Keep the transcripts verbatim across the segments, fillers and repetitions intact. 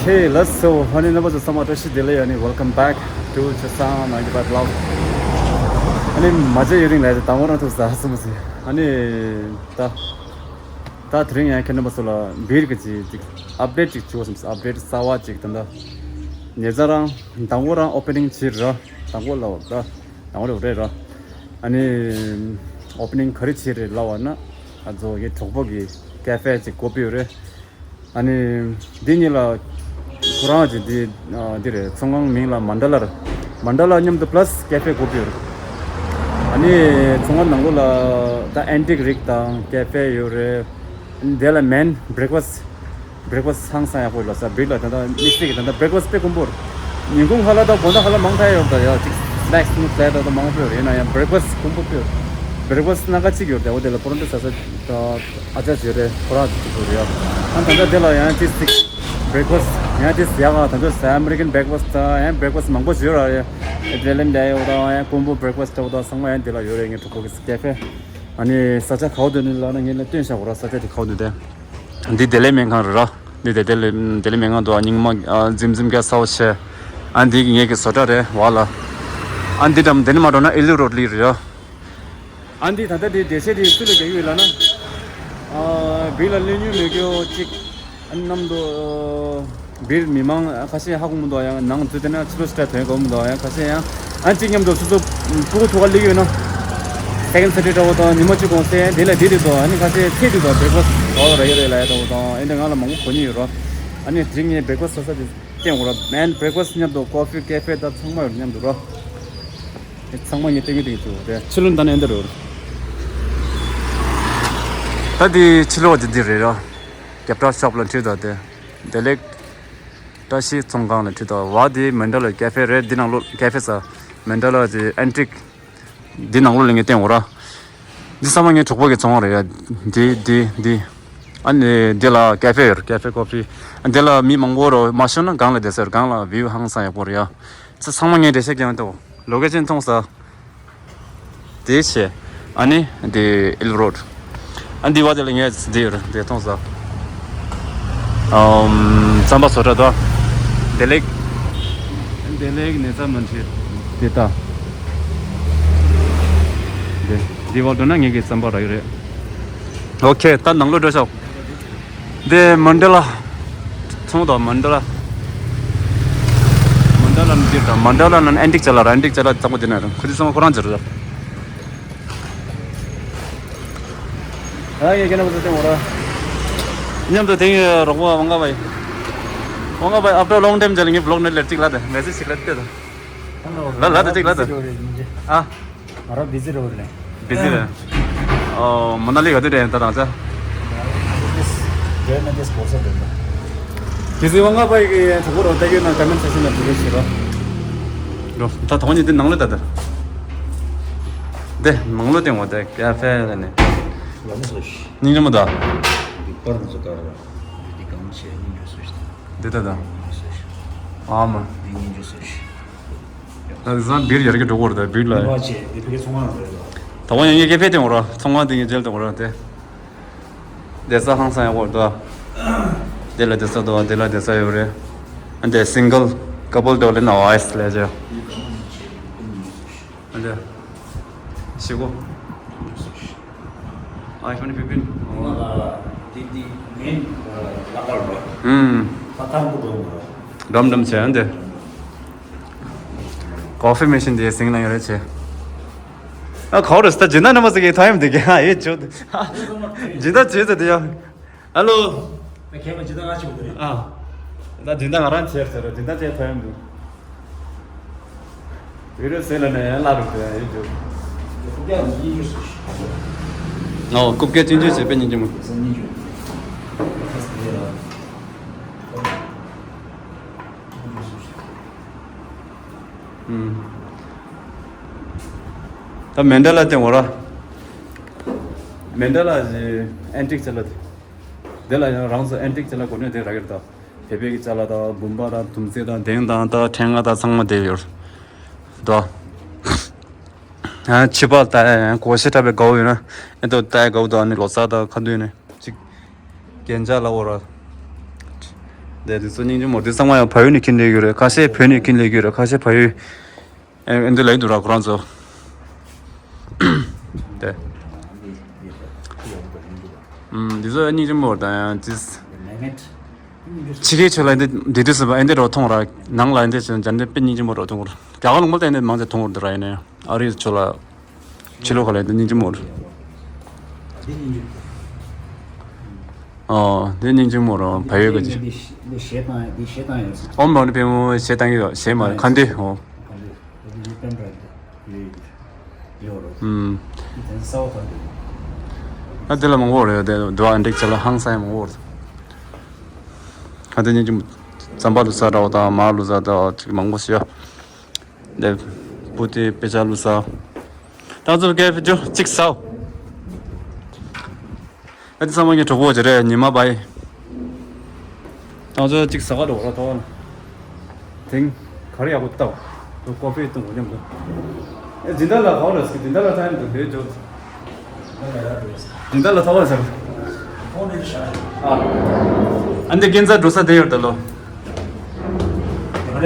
Hey, let's go. ཨ་ནི་རྣམ་པ་ཚོ་ཚང་མ་བཀྲ་ཤིས་བདེ་ལེགས། ཨ་ནི་welcome back to Chosang ninety-five vlog. ཨ་ནི་མ་མཇལ་ཡུན་རིང་ལས་དང་པོ་རང་ཐུག་ས་སུ་མ་ཟེར། ཨ་ནི་ད་ད་དེ་རིང་ཡང་ཁྱེད་རྣམ་པ་ཚོ་ལ་བིར་གྱི་ཅིག་ཅིག་ཨབ་ཌེཊ་ཅིག་བྱུང་སོང་། ཨབ་ཌེཊ་གསར་བ་ཅིག་ད་ལྟ་ཉེ་ཆར་རང་དང་པོ་རང་ཨོ་པེ་ནིང་བྱས་ར། དང་པོ་ལབ་པ་ད་དང་པོ་རེད་ར། ཨ་ནི་ཨོ་པེ་ནིང་ག་རེ་བྱས་རེད་ལབ་པ་ན། ཨ་ཚོ་ངའི་གྲོགས་པོ་གི་ཀེ་ཧྥེ་ཅིག་དགོས་ཀྱི་ཡོད་རེད། ཨ་ནི་འདི་གཉིས་ལ་ཁོ་རང་གི་འདི་ཨ་འདི་རེད། ཚོང་ཁང་མིང་ལ་མན་ཌ་ལ་རེད། མན་ཌ་ལ་མཉམ་དུ་པ་ལ་སི་ཀེ་ཧྥེ་དགོས་ཀྱི་ཡོད་རེད། ཨ་ནི་ཚོང་ཁང་ནང་ལོགས་ལ་ད་ཨན་ཊིག་རིགས་དང་ཀེ་ཧྥེ་ཡོད་རེད། ཨ་ནི་དེ་ལ་མེན་བྷི་རེག་ཕ་སི་བྷི་རེག་ཕ་སི་ཧང་སང་ཡག་པོ་ཡོད་ལ་ས། བིར་ལ་ད་ལྟ་དམིགས་བསལ་གྱི་ད་ལྟ་བྷི་རེག་ཕ་སི་དཔེ་དཀོན་པོ་རེད། ཉིན་གུང་ཧ་ལ་ད་དགོང་དག་ཧ་ལ་མང་ཐལ་ཡོད་ད། ཡ་ཅིག་སི་ནེག་སི་ནུ་ཙལ་ད་ད་མང་པོ་ཡོད་རེད། ཡིན་ན་ཡང་བྷི་རེག་ཕ་སི་དཀོན་པོ་དཔེ་ཡོད། བྷི་རེག་ཕ་སི་སྣ་ཁ་གཅིག་ཡོད་རེད། འོ་དེ་ལ་པོ་རོ་ཊ་ཟ་ས་ད་ཨ་ཅག་ཡོད་རེད། ཁོ་རང་གཅིག་པོ་རེད། ཡ་ཨ་ད་ལྟ་དེ་ལ་ཡང་ཅིག་ཅིག་བྷི་རེག་ཕ་སི་ཡང་ཅིག་ཡག་ག་ད་ཚོ་ས་ཨ་མེ་རི་ཀན་བྷི་རེག་ཕ་སི་ད་ཡང་བྷི་རེག་ཕ་སི་མང་པོ་ཡོད་ར། ཡ་ཨི་ཊ་ལི་ཡན་ད་ཡོད་ད། ཡང་དཀོན་པོ་བྷི་རེག་ཕ་སི་ད་འོ་ད་ཚང་མ་ཡང་དེ་ལ་ཡོད་རེད། ངའི་གྲོགས་པོ་གི་ཀེ་ཧྥེ། ཨ་ནི་ས་ཆ་ག་བ་འདོད་ནི་ལབ་ན་ངས་ལ་སྟོན་བཞག་གོ་ར། ས་ཆ་དེ་ག་བ་འདོད་དེ། འདི་བདེ་ལེགས་སྨན་ཁང་རེད་ར། འདི་བདེ་ལེགས་བདེ་ལེགས་སྨན་ཁང་དུ་ཨ་རྙིང་མ་ཨ་འཛིམ་འཛིམ་རྒྱ་ཚ་བོ་བྱས། ཨ་འདི་གི་ངེད་ཀྱི་བཟོ་གྲྭ་རེད་བ་ལ། ཨ་འདི་དམ་འདི་ནི་མ་འགྲོ་ན་ཨི་ལུ་རོ་ཌི་ལི་རེད་ར། ཨ་འདི་ད་ལྟ་འདི་འགྲེལ་བཤད་འདི་སུ་ལ་རྒྱག་གི་ཡོད་ལབ་ན། ཨ་བིར་ལ་སླེབས་མྱོང་མེད་མཁན་གཅིག་ཨ་ནི་གནམ་དུ་བིར་མི་མང་ཁ་ཤས་ཧ་གོ་མི་འདུག་ཡང་ནང་འཛུལ་བསྡད་ན་ཕྱི་ལོགས་ཤི་ཊ་ཐོན་གོ་མི་འདུག་ཡང་ཁ་ཤས་ཡང་ཨ་གཅིག་མཉམ་དུ་སོ་སོ་ཕྲུ་གུ་ཐུག་ག་སླེབས་ཡོད་ན། སེ་ཀེན་ཌ་སེ་ཊར་ཌེ་འདྲ་བོ་དང་ཉི་མ་གཅིག་གོང་སེ་དེ་ལ་དེ་རེད་འདུག་ཨ་ནི་ཁ་ཤས་ཚེ་འདི་དང་བྷི་རེག་ཕ་སི་འོ་ར་ཡོད་རེད་ལབ་ཡ་འདྲ་བོ་དང་ཨེ་འདྲ་ང་ལ་མང་པོ་གོ་མྱོང་ཡོད་ར། ཨ་ནི་དེ་རིང་ངས་བྷི་རེག་ཕ་སི་ཟ་ས་དེ་སྟོན་གོ་ར། མེན་བྷི་རེག་ཕ་སི་མཉམ་དུ་ཀོ་ཕི་ཀེ་ཧྥེ་ད་ཚང་མ་ཡོད་མཉམ་དུ་ར། དེ་ཚང་མ་ངས་སྟོན་གི་སྟོན་གི་འདུག་དེ་ཕྱི་ལོགས་ད་ནས་འདི་རེད། ད་དེ་ཕྱི་ལོགས་དེ་འདི་རེད་ར། རྒྱབ་ཊ་ཤོབ་ལ་འཁྲིད་དང་དེ། བདེ་ལེགས་བཀྲ་ཤིས་ཚོང་ཁང་ལ་འཁྲིད་དང་བ། དེ་མན་ཌ་ལ་ཀེ་ཧྥེ་རེད། འདི་ནང་ལོགས་ཀེ་ཧྥེ་ས་མན་ཌ་ལ་དེ་ཨན་ཊིག་འདི་ནང་ལོགས་ལ་ངས་བསྟན་འོ་ར། འདི་ཚང་མ་ངའི་གྲོགས་པོ་གི་ཚོང་བ་རེད་ཡ། འདི་འདི་འདི། ཨ་ནི་འདི་ལ་ཀེ་ཧྥེ་ཡོད་རེད། ཀེ་ཧྥེ་ཀོ་ཕི། ཨ་འདི་ལ་མི་མང་པོ་རོ་མ་ཤོང་ན་སྒང་ལ་བསྡད་ས་ཡོད་རེད། སྒང་ལ་བིའུ་ཧང་སང་ཡག་པོ་རེད་ཡ། ཚ་ཚང་མ་ངས་འགྲེལ་བཤད་རྒྱག་ཡོང་དོ། ལོ་ཀེ་ཤན་མཐོང་ས། དེ་བྱས། ཨ་ནི་དེ་ཨིལ་རོཌ། ཨ་འདི་བ་དེ་ལ་ངས་དེ་ཡོད་རེད། དེ་མཐོང་ས། ཨམ་རྩམ་པ་བཟོ་གྲྭ་དང་། བདེ་ལེགས། བདེ་ལེགས་ནས་རྩམ་མ་འཁྲིད། དེ་ལྟ། དེ་འདི་བ་འགྲོ་ན་ངེད་ཀྱི་རྩམ་པ་རག་གི་རེད། ཨོ་ཁེ། ད་ནང་ལོགས་འགྲོ་ཤོག་འདི་མན་ཌ་ལ། ཚོང་དང་མན་ཌ་ལ། མན་ཌ་ལ་ནི་འདིར་དང་མན་ཌ་ལ་ནི་ཨན་ཊིག་ཅ་ལག་ར། ཨན་ཊིག་ཅ་ལག་གཙང་པོ་འདི་ན་རང་ཁུ་ཚོ་ཚང་མ་ཁོ་རང་ཚོ་རེད། ཨ་ཡེ་ཁྱེད་རང་ཚོ་དེ་འོ་ར། མཉམ་དུ་དེ་ཡི་རོགས་པ་ཝང་ག་བའི། ཝང་ག་བའི་after long time ཅ་ལག་ངའི་བི་ལོག་ནས་ལེར་གཅིག་ལ་དེ་མེ་སེ་ཇི་ཞིག་ལ་དེ་དང་། ལ་ལ་དེ་གཅིག་ལ་དེ། ཨ། ང་རང་བི་ཛི་རེད་ལེ། བི་ཛི་རེད། ཨོ་མ་ན་ལི་ག་དུས་རེད་ད་རང་ཚ། ཇོ་ན་དེ་སྤོར་ས་དེ་འདྲ། གལ་སྲིད་ཝང་ག་བའི་གི་གྲོགས་པོ་རོ་ལྟ་ཡོད་ན་ཀོ་མེན་ཊི་སེག་ཤན་ལ་འབྲི་རོགས་བྱེད་རོགས། རོ་ད་དོགས་ཉིད་དེ་ནང་ལ་ད་ད། དེ་ནང་ལོ་དེ་ངོ་དེ་ཀ་ཧྥེ་ལ་ནི། ལ་མོ་སོ་ཤི། སྙིང་རྗེ་མོ་ད། འདི་པར་མ་ཟ་ག་ར། འདི་གང་ཆེ་སྙིང་རྗེ་སོ་ཤི། འདི་ད་ད། སྙིང་རྗེ་སོ་ཤི། ཨ་མ། འདི་སྙིང་རྗེ་སོ་ཤི། ད་བཟང་བིར་ཡར་གྱི་འགྲོ་གོ་ར་ད་བིར་ལ། མ་ཆེ་འདི་ཕ་གི་ཚོང་ཁང་རེད་ལ། ད་བ་ཡང་ཡེ་ཀེ་ཕེ་དེ་ངོ་ར་ཚོང་ཁང་དེ་ངས་མཇལ་དེ་ངོ་ར་དེ། བསྡད་ས་ཧང་སང་ཡག་པོ་འདུག་དེ་ལ་བསྡད་ས་འདུག་དེ་ལ་བསྡད་ས་ཡོད་རེད། ཨ་འདི་སིང་གལ་ཀ་པལ་འདྲ་བོ་ལེན་ན་ཨའི་སི་ལས་བྱ། ཨ་འདི་ཤི་གོ་ཨའི་ཕོན་ཕིབ་ཊིན། ང་ལ་དེ་དེ་མེན་ལ་ཀར་འགྲོ། ཧུམ། ད་ཐང་པོ་འགྲོ་འགྲོ། འགྲམ་འགྲམ་བྱས་ཨ་འདི། ཀོ་ཕི་མེ་ཤིན་དེ་སིང་ལ་ཡོད་རེད་བྱས། ཨ་ཁོ་རེ་སྟ་ཇི་ན་ན་མ་ཟིག་གི་ཐོ་ཡམ་དེ་གི་ཨ་ཡེ་ཇོ། ཇི་ན་ཇི་ཟེར་དེ་ཡ། ཨ་ལོ། ད་ཁྱེད་མ་ཇི་ན་ང་ཆུང་དེ་རེད། ཨ། ད་ཇི་ན་ང་རང་ཆེར་ཟེར་རོ་ཇི་ན་ཆེ་ཐོ་ཡམ་དུ། བི་རུ་སེ་ལ་ནས་ཡ་ལ་རུ་དེ་ཡ་ཡེ་ཇོ། ཨོ་རྐུབ་ཀྱག་གཅིན་ཆུ་བྱེད་པའི་སྙིང་རྗེ་མོ། ད་མན་ཌ་ལ་སྟེང་འོ་ར། མན་ཌ་ལ་ཞེས་ཨན་ཊིག་ཅ་ལག་དེ། དེ་ལ་ཡང་རང་ཚོ་ཨན་ཊིག་ཅ་ལག་གོ་གནས་དེ་རག་གི་རེད་ད། བོད་པའི་གི་ཅ་ལག་དང་བུམ་པ་དང་དུམ་ཚན་དང་གདན་དང་ད་ཕྲེང་བ་དང་ཚང་མ་དེ་ཡོད་རེད་ད། ཕྱི་པགས་ད་གོ་ཤེས་འཁྲབ་པའི་དགའ་བོ་ཡོད་ན་ཨེ་ཏོ་ད་དགའ་བོ་དང་ནི་ལོ་གསར་དང་ཁ་འདོན་ནས་ཅིག་རྒྱན་ཆ་ལ་འོ་ར། དེ་དེ་ཚོ་སྙིང་རྗེ་མོ། དེ་ཚང་མ་ཡང་བལ་ཡུལ་ནས་ཁྱེར་སླེབས་ཡོད་རེད། ཁ་ཤས་བོད་ནས་ཁྱེར་སླེབས་ཡོད་རེད། ཁ་ཤས་བལ་ཡུལ། ཨེ་ཨེ་འདི་ལ་ཡིན་འདུག་ར་ཁོ་རང་ཚོ། དེ། ཨུམ། འདི་ཚོ་སྙིང་རྗེ་མོ་རེད་ད་ཡང་ཅིས། ཕྱི་རྒྱལ་ཆོས་ལ་འདི་འདི་དུས་སུ་ཨེ་འདི་རོ་མཐོང་ར། ནང་ལ་ཨེ་འདི་ཆོས་འཇར་འདི་དཔེ་སྙིང་རྗེ་མོ་རོ་མཐོང་ར། རྒྱ་གར་ལུང་པ་ལ་ཨེ་འདི་མང་ཆེ་མཐོང་ར་འདི་ར་ཡིན་ནའི་ཨ་རིའི་ཆོས་ལ། ཕྱི་ལོགས་ཁ་ལ་འདི་སྙིང་རྗེ་མོ་རེད། ཨོ། འདི་སྙིང་རྗེ་མོ་རེད། བལ་ཡུལ་གྱི། འདི་གཞས་བཏང་འདི་གཞས་བཏང་ཡོད་ཟེར། ཨོམ་རང་ནི་པེ་མོ་གཞས་བཏང་གི་ཡོད། གཞས་མ་རེད། ཁ་འདི། ཨོ། ཁ་འདི་འདི་པེན་ཌ་རའིབ་དེ་ཡོད་རེད། ཨུམ། འདི་གསར་པ་ག་འདི། ཨ་དེ་ལ་མང་པོ་རེད། དེ་དུ་ཨ་འགྲིག་ཆ་ལ་ཧང་སང་མང་པོ་རེད། ཨ་དེ་སྙིང་རྗེ་མོ། རྩམ་པ་བླུགས་ས་འདྲ་བོ་དང་མར་བླུགས་ས་འདྲ་བོ་ཅིག་མང་པོ་ཞིག་ཡོད། ལེབ། པུ་ཏི་དཔེ་ཆ་བླུགས་ས། ད་ཚོ་ཀེ་ཕེ་ཅོ་གཅིག་ཟའོ། ཨ་ཙི་ཚང་མ་ངའི་གྲོགས་པོ་ཅིག་རེད། ཉི་མ་བའི། ད་ཚོ་གཅིག་ཟ་ག་འགྲོ་ར་ཐོག་ན། དེང་། ག་རེ་ཡག་པོ་བཏབ། ཀོ་ཕི་བཏུང་གོ་མཉམ་དུ། ཨེ་སྦྱིན་བདག་ལ་ག་བ་རེད་ཟེར། སྦྱིན་བདག་ལ་ཐང་དུ་བེད་འཇོག་སྦྱིན་བདག་ལ་ཐོག་པ་ཟེར། ཨ། ཨ་འདི་རྒན་ཚ་འགྲོ་ས་དེ་ཡོད་ད་ལོ། ཨ།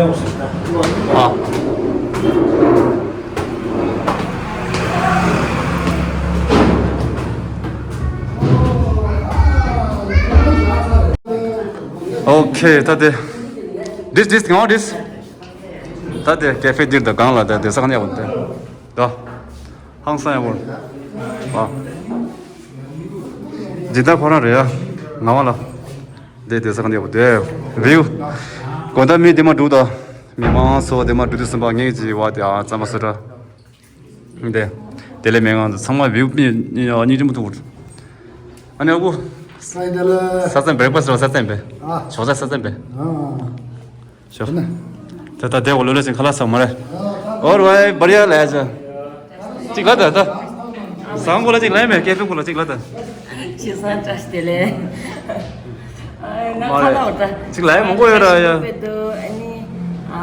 ཨོ་ཁེ། ད་དེ། this this གང་this། ད་དེ་ཀེ་ཕེ་འདིར་ད་གང་ལ་ད་དེ་ས་ག་ནས་ཡོང་དེ། ད། ཧང་སང་ཡག་པོ། ཨ། འདི་ད་ཁོ་རང་རེད་ཡ། ང་བ་ལ། དེ་དེ་ས་ག་ནས་ཡོང་དེ། བིའུ། དགོང་དག་མི་དེ་མ་འགྲོ་ད། མི་མང་ཚོ་དེ་མ་འགྲོ་དུས་ཟིན་པ་ངེད་ཀྱི་བ་དེ་ཨ་རྩམ་པ་སུ་འདྲ། དེ། དེ་ལས་མེད་ང་ཚོ་ཚང་མ་བིའུ་མི་སྙིང་རྗེ་མོ་ཐུག་ཨ་ནི་ཨ་ཁུ། ས་ཡིན་དེ་ལ། ས་ཙམ་བྲེག་ཕ་སི་ར་ས་ཙམ་པས། ཨ། ཞོགས་ས་ས་ཙམ་པས། ཨ། ཞོགས། ད་ད་དེ་འོ་ལོ་ལོ་ཅིག་ཁ་ལག་ཟ་མ་རེད། ཨོ་ར་བའི་བར་ཡ་ལ་ཡ་ཅ། ཅིག་ལ་ད་ད། ཟང་གོ་ལ་ཅིག་ལ་མེད་ཀེ་ཕེ་ཀུ་ལ་ཅིག་ལ་ད། ཅི་ས་བཀྲ་ཤིས་བདེ་ལེགས། ཨ་ང་ཁ་ལག་འོ་ད། ཅིག་ལ་ཡ་མང་པོ་ཡོད་ར་ཡ། ཨ་ནི། ཨ་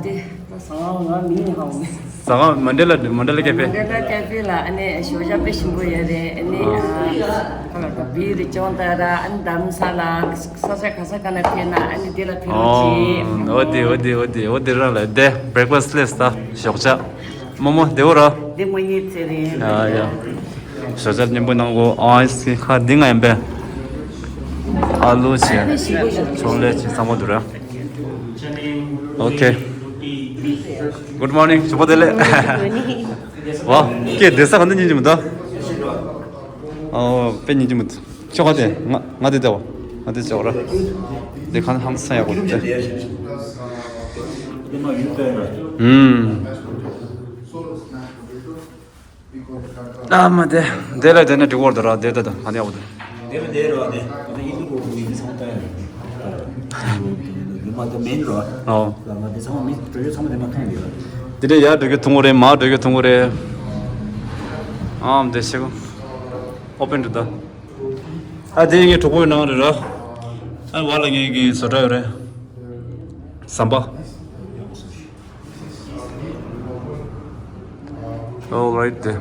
དེ། ད་ཟང་ང་མིན་ཧ་འོང་། ཟ་ཁང་མན་ཌེ་ལ་མན་ཌེ་ལ་ཀེ་ཕེ། མན་ཌེ་ལ་ཀེ་ཕེ་ལ་ཨ་ནི་ཞོགས་ཇ་དཔེ་ཞིམ་པོ་ཡོད་རེད། ཨ་ནི་ཨ་ཁ་ལ་ད་བི་རི་ཅོང་ད་ར་ཨ་ནི་དྷ་རམ་ས་ལ་ས་ཆ་ག་ས་ག་ན་ཕེབས་ན་ཨ་ནི་དེ་ལ་ཕེབས་རོགས་གྱིས། ཨོ་དེ་ཨོ་དེ་ཨོ་དེ་ཨོ་དེ་ར་ལ་དེ་བྲེག་ཕ་སི་ལེབ་ད་ཞོགས་ཇ་མོག་མོག་དེ་འོ་ར། དེ་མོ་ཉེ་ཚེ་རེད། ཡ་ཡ། ཞོགས་ཇ་སྙིང་པོ་གནང་གོ་ཨ་ཨིས་ཁ་འདི་ང་ཡིན་པས། ཨ་ལུ་ཆེ། ཆོག་ལེ་ཆེ་ཚང་མ་འདུག་ར། ཨོ་ཁེ། Good morning ཞོགས་པ་བདེ་ལེགས། ཝ། ཀེ་བསྡད་ས་ག་འདི་སྙིང་རྗེ་མི་འདུག་ཨོ་དཔེ་སྙིང་རྗེ་མི་འདུག་ཁྱོད་ག་དེ་ང་ང་དེ་བསྡད་བ། ང་དེ་བྱ་བ་ར། དེ་ག་ནས་ཧང་སང་ཡག་པོ་འདུག་ཨུམ། ཨ་མ་དེ་དེ་ལ་དེ་ནས་འགྲིག་བར་དུ་ར་དེ་ལྟ་དང་ཧ་ནེ་བ་དུ། དེ་ལ་དེ་ར་དེ་ང་ཚོ་ཡིན་དུ་གོ་གི་ཚང་ལྟ་ཡ་རེད། མ་དེ་མེན་ར། ཨོ། ལ་ང་དེ་ཚང་མ་མི་གྲོས་ཆོད་ཚང་མ་དེ་མ་མཐོང་ཡོད། དེ་ནས་ཡར་འགྲོ་རྒྱུ་ཐུང་གོ་རེད། མར་འགྲོ་རྒྱུ་ཐུང་གོ་རེད། ཨམ་དེ་ཤེ་གོ་ཨོ་པན་རེད་ད། ཨ་དེ་ངའི་གྲོགས་པོའི་ནང་རེད་ར། ཨ་བ་ལ་ངའི་གི་བཟོ་གྲྭ་ཡོད་རེད། ཟམ་པ། All right then.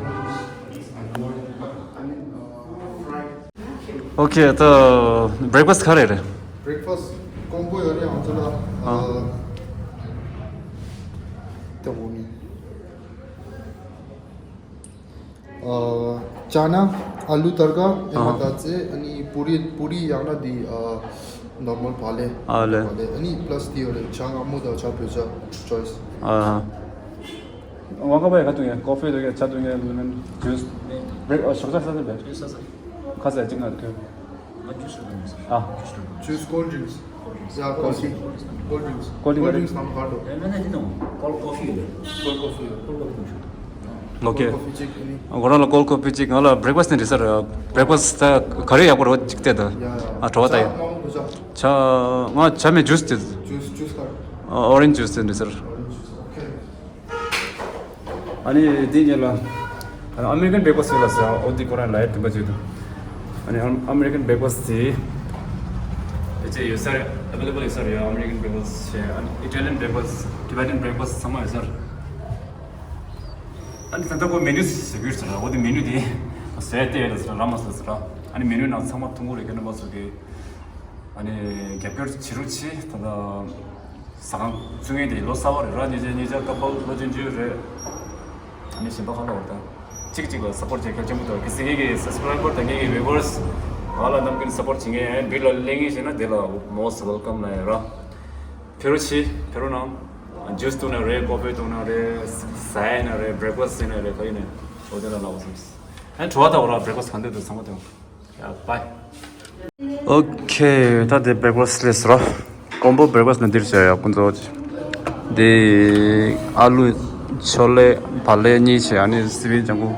Okay, the breakfast ག་རེ་རེད། Breakfast combo ཡོད་རེད་ང་ཚོ་ལ། ཨ། ཨ། ད་འོ་ནི། ཨ། ཅ་ན། ཨ་ལུ་ཏར་ཀ་ཨེ་མ། ཨ། ད་ཙེ། ཨ་ནི་པུ་རི། པུ་རི་ཡང་ན་དེ། ཨ། ནོར་མལ་བག་ལེབ། ཨ་ལེ། བག་ལེབ། ཨ་ནི་པ་ལ་སི་དེ་ཡོད་རེད། ཇ་མངར་མོ་དང་ཇ་བོད་ཇ་choice། ཨ། ཝང་ཀ་པ་ཡ་ག་འཐུང་ཡ། ཀོ་ཕི་འཐུང་ཡ། ཇ་འཐུང་ཡ། ལེ་མོན་ཇུས། བྲེག་ཨ་ཞོགས་ཇ་ཟ་ཟིན་པས། ཇུས་ཟ་ཟིན། ཁ་ཟས་གཅིག་ང་འཐུང་། ང་ཇུས་རེད་འདུག་ཨ། Juice, cold drinks. Yeah, coffee. Cold drinks. Cold drinks. Cold drinks ནང་ག་འགྲོ། ཨེ་མེད་ན་འདི་དང་cold coffee ཡོད་རེད། Cold coffee ཡོད། Cold coffee འཐུང་ཤོག Okay. Cold coffee གཅིག་ཨ་ནི། ང་རང་ལ་cold coffee གཅིག་ང་ལ་breakfast ནི་རེད་ཟེར། Breakfast ད་ག་རེ་ཡག་པོ་རེད་གཅིག་བལྟས་ད། ཡ་ཡ། ཨ་བྲོ་བ་ད་ཡ། ཇ་མང་པོ་ཇ། ཇ། ང་ཇ་མེད་juice དེ། Juice, juice ག། ཨ་orange juice དེ་རེད་ཟེར། Orange juice, okay. ཨ་ནི་དེ་ཉིན་ལ། ཨ་ནི་American breakfast ཡོད་ལ་ཟེར། ཨོ་དེ་ཁོ་རང་ལ་ཡ་དུམ་པ་བྱེད་དུ། ཨ་ནི་American breakfast དེ། དེ་ཚོ་ཡོད་ས་རེད། available ཡོད་ས་རེད། American breakfast བྱས། ཨ་ནི་Italian breakfast, Tibetan breakfast ཚང་མ་ཡོད་ས་རེད། ཨ་ནི་ད་ལྟ་ཁོ་menu ཞིག་ཡོད་ཟེར། ཨོ་དེ་menu དེ་ཟས་དེ་ཡོད་ཟེར། ར་མ་ཟེར་ཟེར། ཨ་ནི་menu ནང་ཚང་མ་མཐོང་གི་རེད། ཁྱེད་རྣམ་པ་ཚོ་གི། ཨ་ནི་རྒྱབ་སྐྱོར་བྱེད་རོགས་གྱིས། ད་ལྟ་ཟ་ཁང་བཙུགས་མཁན་དེ་ལོ་གསར་པ་རེད་ར། ཉེ་ཆར་ཉེ་ཆར་སྐབས་བབ་ལོ་ཆུང་ཆུང་རེད། ཨ་ནི་གཞན་པ་ཁ་ལོ་བར་དང་གཅིག་གཅིག་ལ་སབ་པོར་བྱེད་གལ་ཆེན་པོ་འདུག་གལ་སྲིད་ངེད་ཀྱི་སབ་སི་ཀ་རའི་བར་དང་ངེད་ཀྱི་བིའུ་ཝར་སི་ང་ལ་ནམ་རྒྱུན་སབ་པོར་བྱེད་མཁན་ཡང་བིར་ལ་སླེབས་མཁན་བྱས་ན་དེ་ལ་most welcome ལབ་ཡ་ར། ཕེབས་རོགས་གྱིས། ཕེབས་རོགས་གནང་། ཇུས་བཏུང་ན་རེད། ཀོ་ཕི་བཏུང་ན་རེད། ཟ་ཡིན་ན་རེད། བྷི་རེག་ཕ་སི་ཡིན་ན་རེད། ག་ཡིན་ན་འོ་དེ་ལ་ལབ་བསམ། ཨ་ནི་དྲི་བ་ལྟ་བུ་ར། བྷི་རེག་ཕ་སི་གང་འདོད་འདུག་ཚང་མ་དང་། ཡ་བྷའི། ཨོ་ཁེ། ད་དེ་བྷི་རེག་ཕ་སི་སླེབས་སོང་ར། ཀོམ་པོ་བྷི་རེག་ཕ་སི་ནི་འདིར་བྱས་ཡ་ཀུན་རྫོབ་ཅིག་དེ་ཨ་ལུ་ཆོ་ལེ་བག་ལེབ་གཉིས་བྱས། ཨ་ནི་སི་པིན་ལྗང་གུ་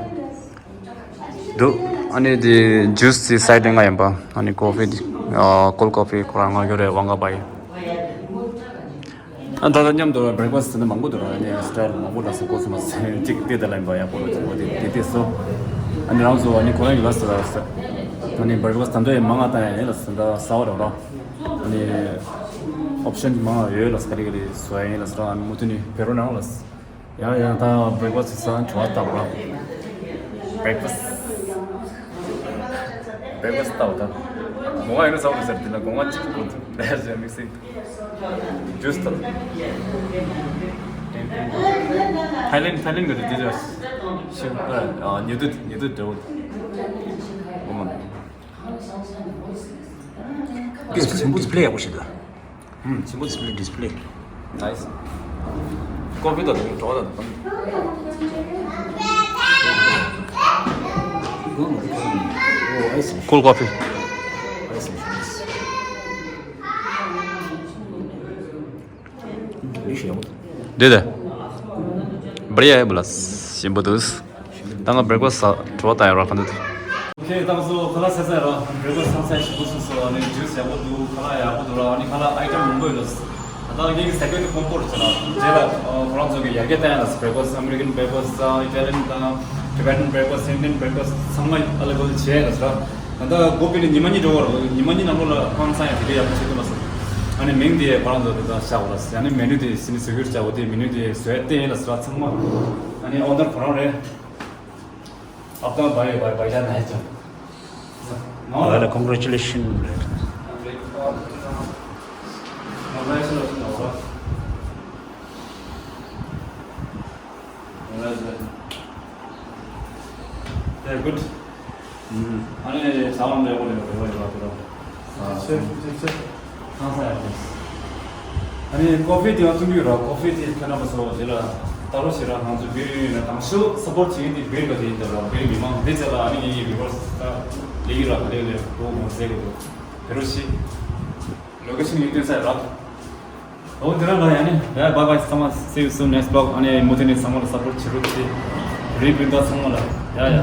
འདུག་ཨ་ནི་དེ་ཇུས་དེ་སའེ་ཌི་ལ་ལྔ་ཡིན་པ། ཨ་ནི་ཀོ་ཕི་དེ་ཨ་ཀོལ་ཀོ་ཕི་ཁོ་རང་ལྔ་ཡོད་རེད། ཝང་ག་བྷའི། ཨ་ད་ལྟ་མཉམ་དུ་བྷི་རེག་ཕ་སི་དེ་འདྲ་མང་པོ་འདུག་ར། ཨ་ནི་སི་ཊལ་མང་པོ་ལ་སོགས་གོ་སོང་མ་ཟད་གཅིག་དེ་ད་ལ་ཡིན་པ་ཡག་པོ་ར། གཅིག་པོ་དེ་དེ་དེ་སོ། ཨ་ནི་རང་ཚོ་ཨ་ནི་ཁོ་རང་གི་ལ་ཟེར་ར་ཟེར། ཨ་ནི་བྷི་རེག་ཕ་སི་ད་འདོད་ཡིན་མང་ང་ད་ཡིན་ལ་ཟེར། ད་ས་བ་ར་ར། ཨ་ནི་ཨོབ་ཤན་མང་ང་ཡོད་ལ་ཟེར། ག་རེ་ག་རེ་བཟོ་ཡ་ཡིན་ལ་ཟེར། ཨ་ནི་མུ་མཐུད་ནས་ཕེབས་རོགས་གནང་ལ་ཟེར། ཡང་ཡང་ད་བྷི་རེག་ཕ་སི་ཟ་དྲི་བ་ལྟ་བུ་ར། བྷི་རེག་ཕ་སི། བྷི་རེག་ཕ་སི་ལྟ་བུ་ད། སྒོ་ང་ཡིན་ན་ཟ་བ་རེད་ཟེར། དེ་ལ་སྒོ་ང་གཅིག་གོ་ཐུབ་ལས་ཟེར་དམིགས་བསལ། ཇུས་ལྟ་བུ། ཐའི་ལེན་ཐའི་ལེན་གི་དེ་དེ་ཞིག་ཨ་ཉེ་དུ་ཉེ་དུ་འདྲ་བོ། ཨོ་མ། དེ་ཆེན་པོ་ཌི་སི་པི་ལེ་ཡག་པོ་ཞིག་འདུག་ཨུམ། ཆེན་པོ་ཌི་སི་པི་ལེ། ཌི་སི་པི་ལེ། ནའིས། ཀོ་ཕི་དང་འགྲོ་བ་དང་། ཀོལ་ཀོ་ཕི། འདི་དེ། བར་ཡ་ཡ་བུ་ལ་ཞིམ་པོ་འདུག་ད་ང་བྷི་རེག་ཕ་སི་ཟ་དྲི་བ་ལྟ་ཡ་ར་ག་འདུག་ཨོ་ཁེ། ད་ང་ཚོ་ཁ་ལག་ཟས་ཚར་ར། བྷི་རེག་ཕ་སི་ཚང་ས་ཞིམ་པོ་སོང་སོང་། ཨ་ནི་ཇུས་ཡག་པོ་འདུག་ཁ་ལག་ཡག་པོ་འདུག་ར། ཨ་ནི་ཁ་ལག་ཨའི་ཊེམ་མང་པོ་ཡོད་ལ། ད་ལྟ་ངེད་ཀྱི་ཟས་གོས་དེ་ཀོམ་པོ་རེད་ཟེར་ལ། རྗེས་ལ་ཁོ་རང་ཚོ་གི་ཡར་རྒྱས་བཏང་ཡ་ལ་བྷི་རེག་ཕ་སི་ཨ་མེ་རི་ཀན་བྷི་རེག་ཕ་སི་དང་ཨི་ཊ་ལི་ཡན་དང་ཊི་བེ་ཊན་བྷི་རེག་ཕ་སི། ཨིན་ཌི་ཡན་བྷི་རེག་ཕ་སི་ཚང་མ་ཨ་ལེ་བེལ་བྱས་ལ་ཟེར། ད་ལྟ་སྒོ་ཕྱེ་ནས་ཉི་མ་གཉིས་འགྲོ་བར་ཉི་མ་གཉིས་ནང་ལོགས་ལ་ཁོ་རང་ཚང་ཡ་དེ་ག་ཡག་པོ་བྱེད་ཐུབ་མ་སོང་། ཨ་ནི་མིང་དེ་ཁོ་རང་ཚོ་དེ་ད་བཞག་པ་ལ་ཟེར། ཨ་ནི་མེ་ནུ་དེ་སི་ནི་ཟུ་གུར་བྱ་བ་དེ་མེ་ནུ་དེ་བཟོས་ཏེ་ལ་ཟེར་ཚང་མ། ཨ་ནི་ཨོ་ནར་ཁོ་རང་རེད། ཨབ་དང་བྷའི་བྷའི་བྷའི་ཇན་ནའི་ཅང་། ང་ལ་ཀོང་གྷི་རེ་ཅུ་ལེ་ཤན་རེད། They're good. ཨ་ནི་ས་ལམ་ལས་འོག་ལས་འོག་ལས་འོག་ལས། ཨ་ནི་ཀོ་ཕི་དེ་ཡང་བཏུང་རྒྱུ་ར། ཀོ་ཕི་དེ་ཁྱོད་རྣམ་པ་ཚོ་དེ་ལ་ལྟ་རོགས་བྱེད་ར། ང་ཚོ་བིར་ཡོད་ན་དང་ཤོས་སབ་པོར་བྱེད་མཁན་དེ་བིར་ག་དེ་ཡིན་ད་ར། བིར་མི་མང་དེ་ཚོ་ལ་ཨ་ནི་ངེད་ཀྱི་བིར་ཝར་སི་ད་ལས་ཀྱི་ར་ག་ལས་ལས་འགྲོ་མ་ཟེར་གི་འདུག་བེ་རུ་ཤི། ལོ་ཀེ་ཤན་ཡིན་སྟོན་ས་ར། འོ་དེ་ར་ལ་ཡ་ནི། ཡ་bye bye ཚང་མ། See you soon next vlog. ཨ་ནི་མུ་མཐུད་ནས་ཚང་མ་ལ་སབ་པོར་བྱེད་རོགས་གྱིས། རིགས་སྤུན་ཟླ་ཚང་མ་ལ། ཡ་ཡ།